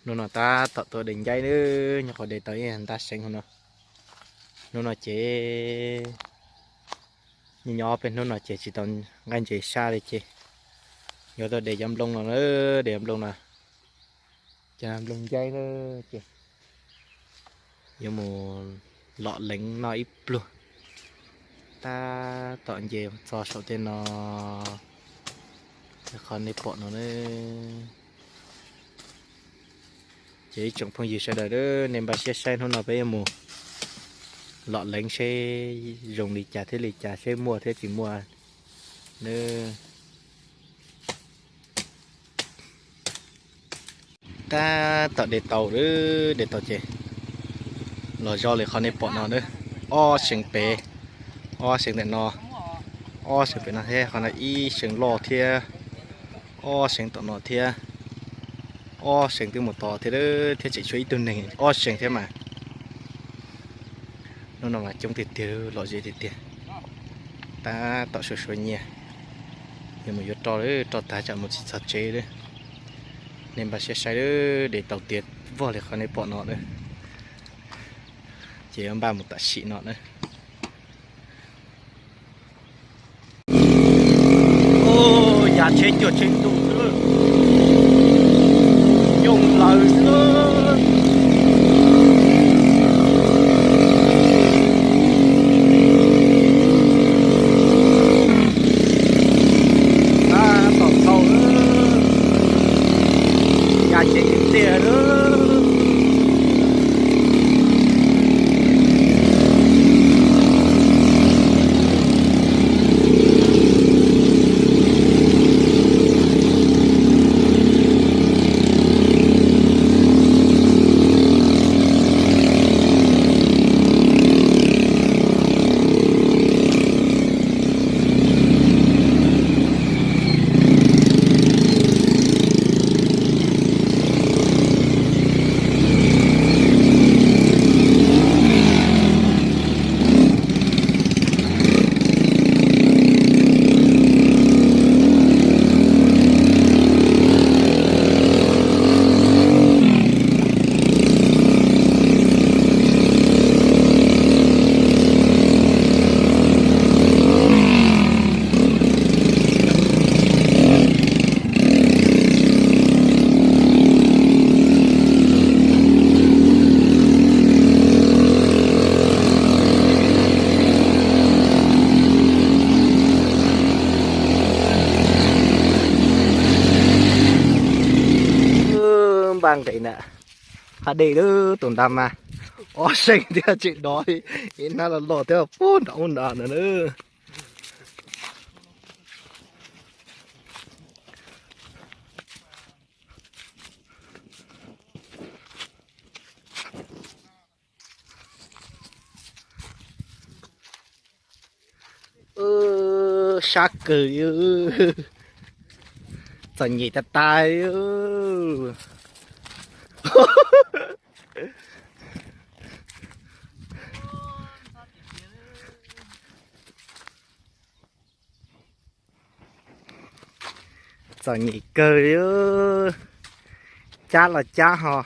Hnub no tab tom tuaj de ncaib na, nyob qhov de tau ib ntab seev no. Hnub no ces nyob nyob peb hnub no ces tsis tau nqaij ntses sab li ces yuav tuaj de cov nplooj no na, de cov nplooj no, cov nplooj ncaib na ces yuav mus lom leev noj ib pluag. Tab tom nce txog saum tej no, qhov nej pom no na. Ces ib tsoom phooj ywg sawv daws, nej npaj siab saib hnub no peb yuav mus lom leev seb zoo li cas thiab li cas, seb muaj thiab tsis muaj na. Tab tom de tau, de tau ces los zoo li qhov nej pom no na, ob seev pem, ob seev ntawm no, ob seev pem no thiab, qhov no ib seev loj thiab, ob seev tom no thiab, ob seev twb mus tod thiab, thiab tseem tshuav ib tug neeg ob seev thiab mas. Hnub no mas coob tiag tiag, lom zem tiag tiag. Tab tom suav suav nyiaj, yuav mus yuav roj, roj tag tsam mus tsis txog tsev lawm. Nej npaj siab saib, de tau tiav vog li qhov nej pom no na. Ces yuav npaj mus tam sim no na. Yav tsheb cuag tsheb ntuj xwb, yooj laws xwb. Tab tom txhaum, yav tsheb ib tiag lawm. Npaj nqis na, hab dej lawm tus nta mas, ob seem thiab tseem dov, ib hnab los los thiab puag nram ub nrad no na. Sab kawg li, txom nyem tas tas li. Txom nyem kawg li, cab los cab ho,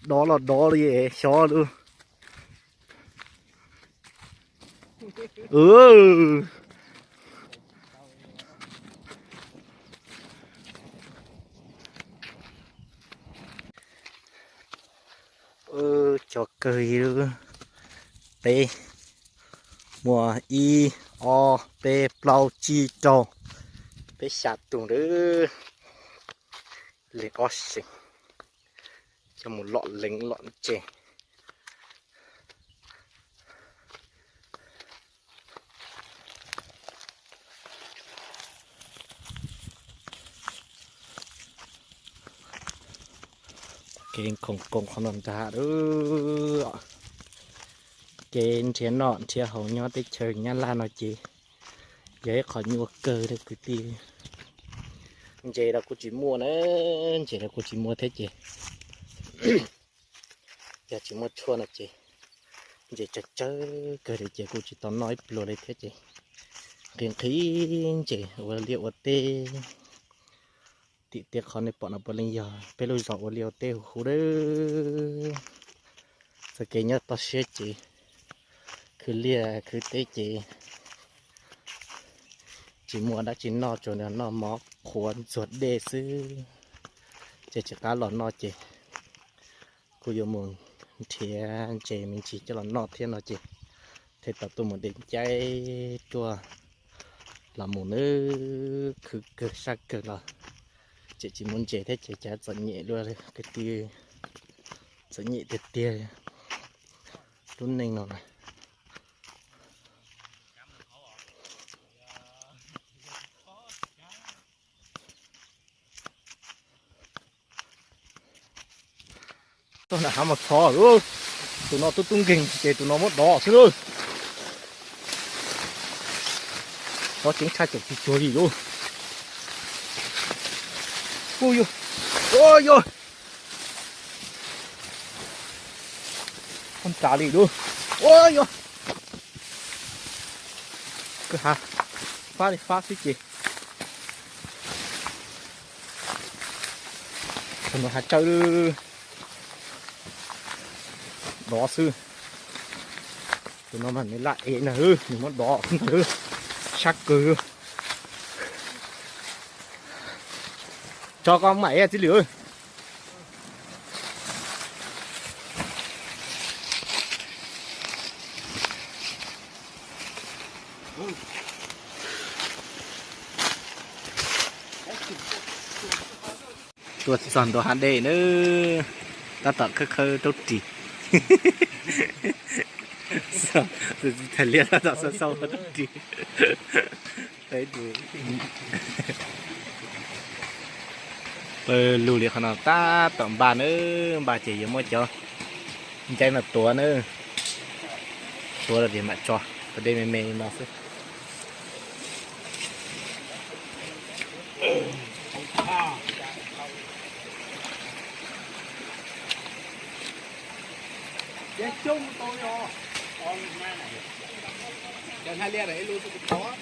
dov los dov li xyov lawm. Cov kawg li, peb muaj ib, ob, peb, plaub, tsib, rau, peb xya tus lawm. Leeg ob seem, coj mus lom leev lom ntses. Kev khoom koom qhov no ntag. Kev nrhiav noj nrhiav haus nyob teb chaws Nyab Laj no ces yog ib qho nyuaj kawg li kwv tij. Ntses los kuj tsis muaj na, ntses los kuj tsis muaj thiab ces yog tsis muaj tshuaj no ces ntses tsawg tsawg kawg li ces kuj tsis tau noj ib pluag li thiab ces nqhis nqhis ntses ua liaj ua teb. Tim tiaj qhov nej pom no puav leej yog peb lub zos ua liaj ua teb huv huv dawb. Txoj kev nyob toj siab ces khwv liaj khwv teb ces tsis muaj dab tsi noj, tsuas noj mov qhuav ntxuag dej xwb. Ces tsis qab los noj ces kuj yuav mus nrhiav ntses me ntsis coj los noj thiab no ces thiaj tau tuaj mus de ncaib tuaj los mus nawb. Khwv kawg sab kawg los ces tsis muaj ntses thiab ces cas txom nyem luaj kwv tij, txom nyem tiag tiag lub neej no na. Toj nram hav mas txhov lawm, tus no tub tub nkeeg ces tus no muab dov xwb lawm. Txhov ceev tshaj caum tsis cuag li lawm. Ua yog, ua yog, ua nrad li lawm. Ua yog, kwj ha fab li fab xwb ces tus no hav tsawb dov xwb. Tus no mas nws laj ev ntag, nws muab dov ntag, sab kawg. Tso koj mam ev txij lwm. Tuaj txog ntua hav dej nawb, tab tom khawb khawb raub ris. Thaij liab tab tom xauj xauj raub ris. Pawg lug li qhov no tab tom npaj nawb, npaj ces yuav muab cov ncaib no tuav nawb. Tuav rau tias mam tso, tus dej me me no xwb.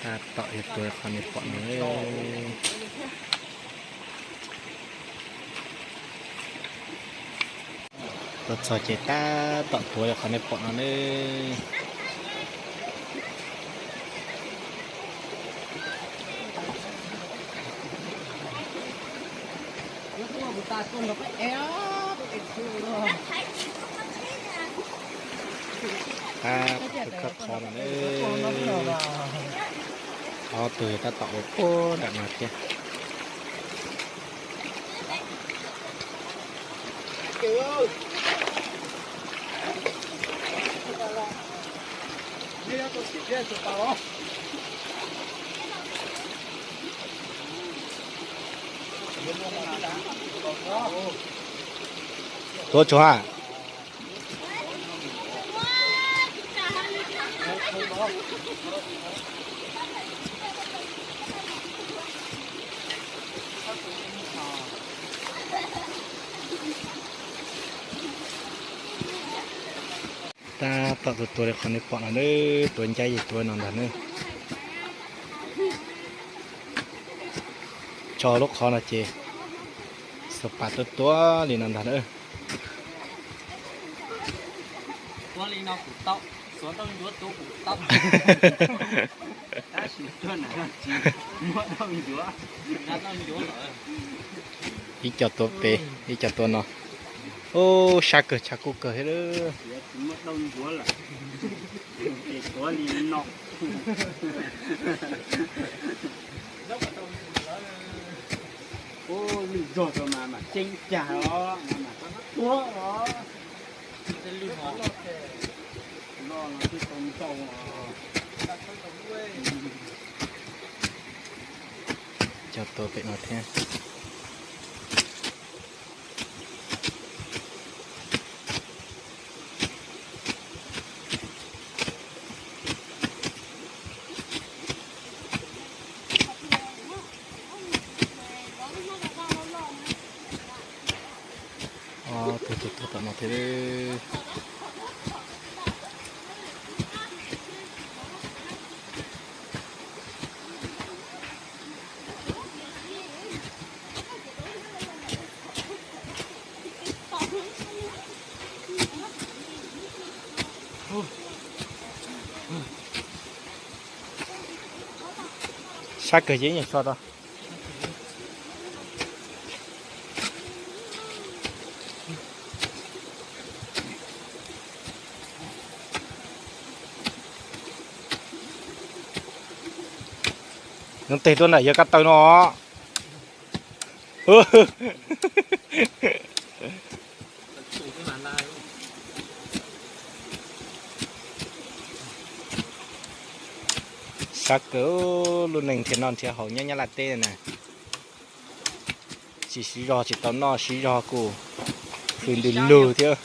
Tab tom yuav tuav qhov nej pom no. Tuaj txog ces tab tom tuav li qhov nej pom no nawb. Tab tom khawb qhov no nawb. Ob tug tab tom ua puag nram no thiab. Tuav tsuag. Tab tom tuav tuav li qhov nej pom no nawb, tuav ncaib ces tuav no ntag nawb. Tso lub qhov no ces xuas pas tuav tuav li no ntag nawb. Ua li no kuv tau, xuav tau ncuav tuav kuv tau. Tab sis tuag na tsis muab tau ncuav, tau ncuav lawm. Ib co tuav pem, ib co tuav no. Ub, sab kawg, tshav kub kawg thiab. Tsis muab tau ncuav lawm, ces tuav li no. Ub, lwj zog rau mas mas ceeb cag os, mas mas tuag os. Cov tuav pem no thiab. Ob tug tuaj tom no thiab. Sab kawg ces ib nyuag so rau. Nyob teg tuaj ntawm yawg kab taw no. Sab kawg, lub neej nrhiav noj nrhiav haus nyob Nyab Laj teb na. Tsis siv zog tsis tau noj, siv zog kuj hws ntws lug thiab.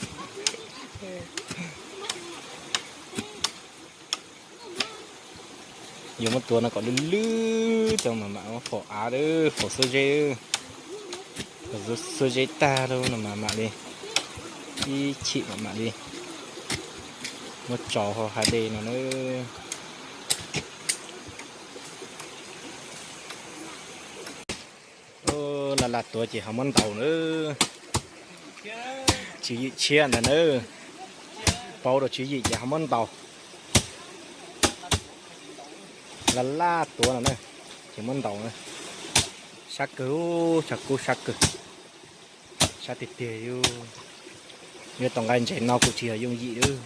Yuav muab tuav no kom lwj lwj tau mas mam muab faus av, faus xuab zeb. Faus xuab zeb tag lawm no mas mam li ib chim mam mam li muab tso hauv hav dej no na. Laj laj tuav ces ho muab ntaus na. Tswv yim tshiab ntawd na. Paub rau tswv yim ces ho muab ntaus. Laj laj tuav no na, ces muab ntaus na. Sab kawg, tshav kub sab kawg. Sab tiag tiag. Yuav tau nqaij ntses no kuj tsis yog yooj yim lawm.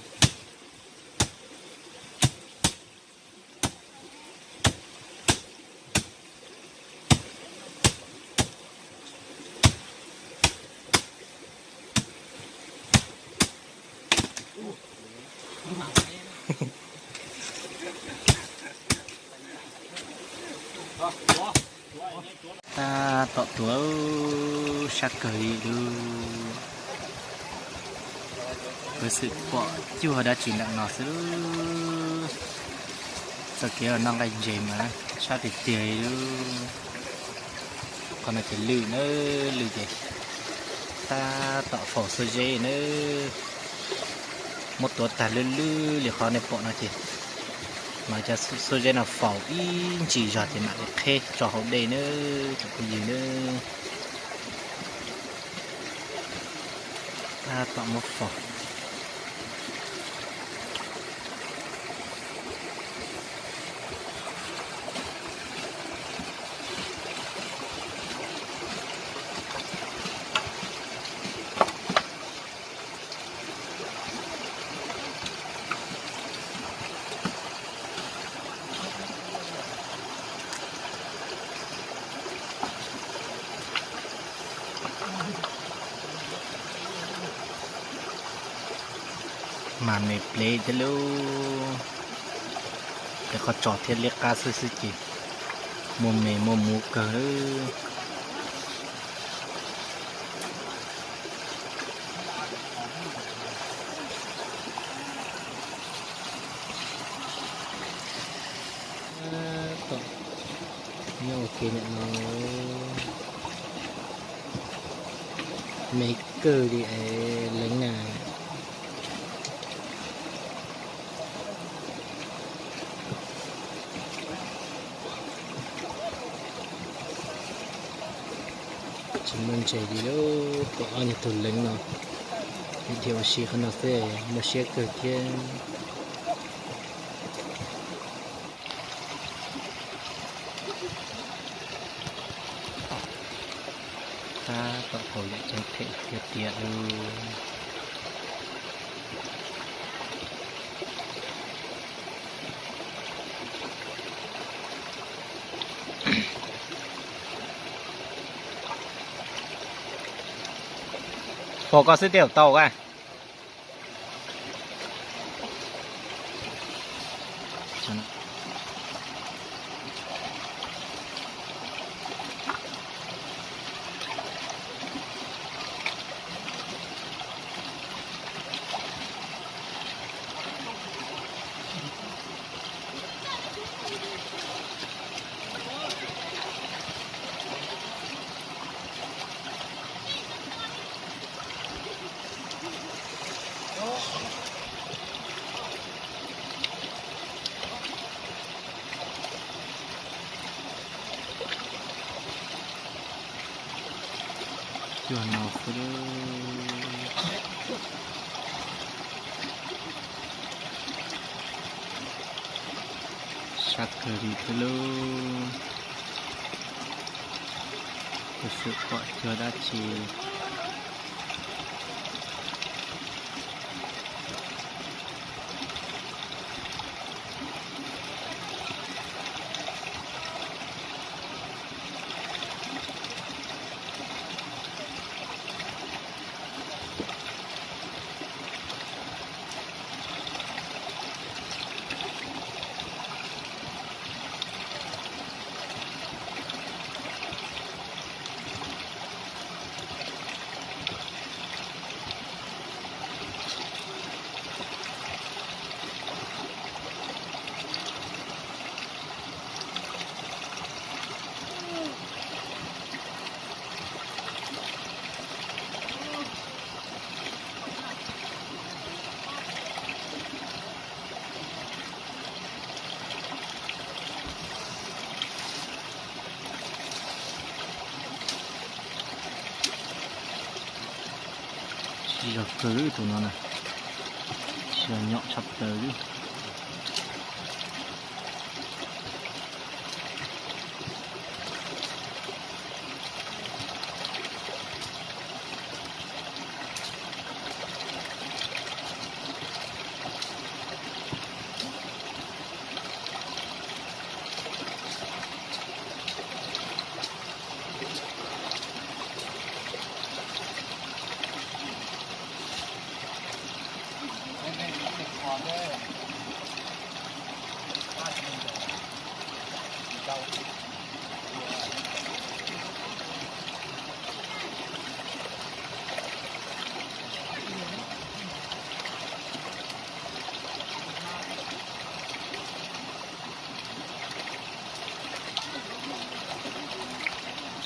Tab tom tuav, sab kawg li lawm. Kuv xwb pom cuag dab tsi ntawm no xwb. Txoj kev noj nqaij ntses mas sab tiag tiag li. Qhov no ces lwj na, lwj ces tab tom faus xuab zeb na. Muab tuav tag lwj lwj li qhov nej pom no ces mas cov xuab zeb no faus ib ntsis zog ces mam li qheb tso hauv dej na, tsoom phooj ywg na. Tab tom muab faus. Mas me plev thiab lauj. Peb qhov tsos thiab liab qab xwb xwb ces muaj me muaj muv kawg lawm. Nyob ua ke nim no me kawg li es leev na. Tsis muaj ntses li lauj, pom ob niag tug leev no, dhia ua si qhov no xwb muaj siab kawg thiab. Tab tom faus yam ceeb phem tiag tiag li. Faus koj xwb tej zaum tau a. Cuag no xwb. Sab kawg li thiab lauj. Xwm pom cuag dab tsi. Tsis zog kawg tus no na, tsis zog nyom tshaj plaws li.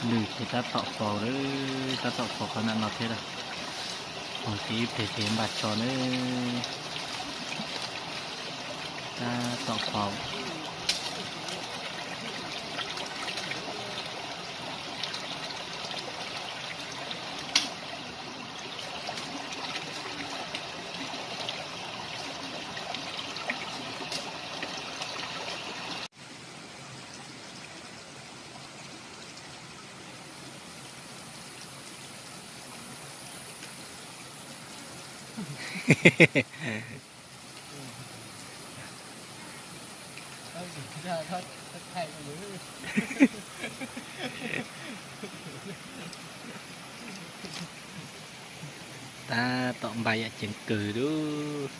Lwj ces tab tom faus lawm, tab tom faus qhov nram no thiab lawm. Faus ces ib pliag ces npaj tso nawb. Tab tom faus. Tab tom npaj yam ceev kawg lub.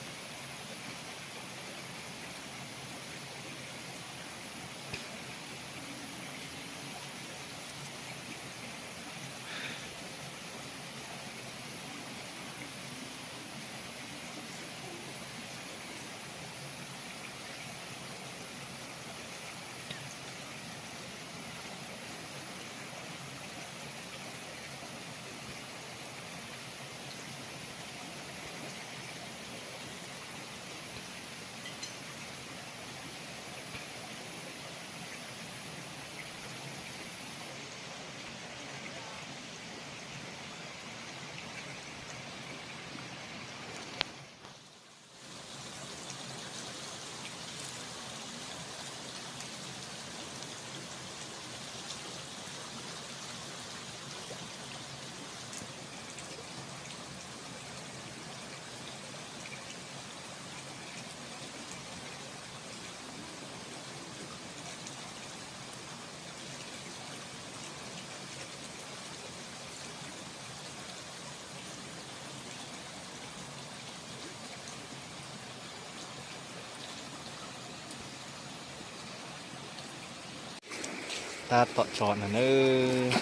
Tab tom tso no nawb.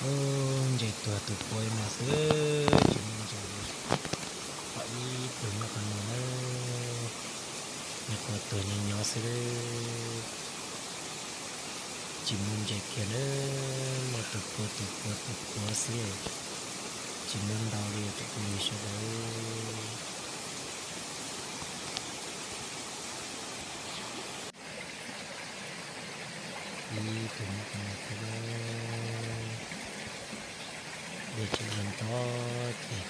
Ntses tuag tus puav no xwb, tsis muaj ntses li. Pom ib tug nyob qhov no na, nws quaj tuag nyob nyob xwb, tsis muaj ntses kiag na, muaj tus puav tus puav tus puav xwb, tsis muaj ntau li, cov phooj ywg sawv daws. Ib tug nyob qhov no thiab, dej tsis zoo nrov ces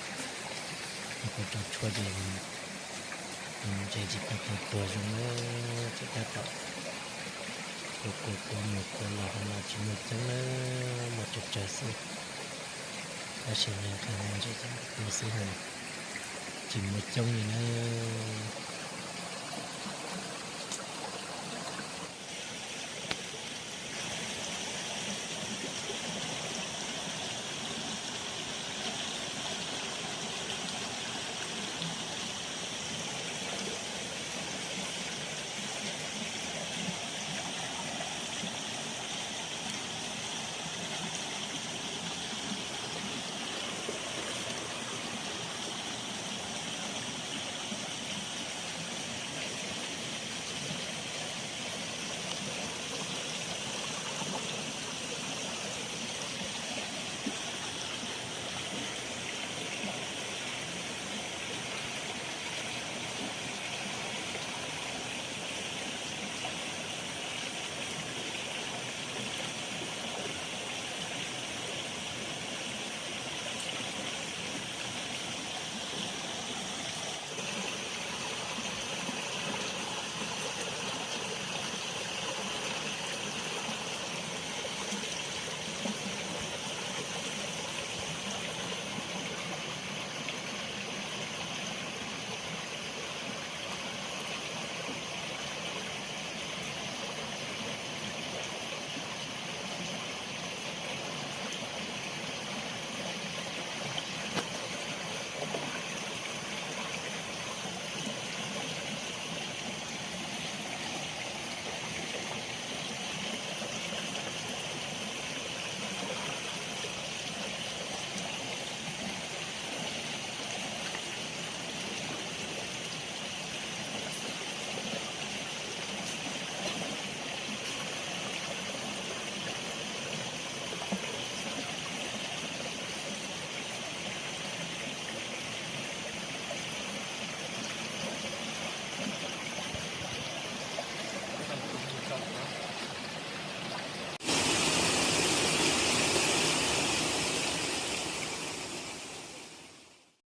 nws quaj tso tshuaj ces ntses tsis tau tuag zoo na, tseem tab tom quaj quaj quaj mus quaj los qhov no tsis muaj coob na, muaj tsawg tsawg xwb. Tab sis nqhis ntses ces nws quaj xwb, tsis muaj coob li na.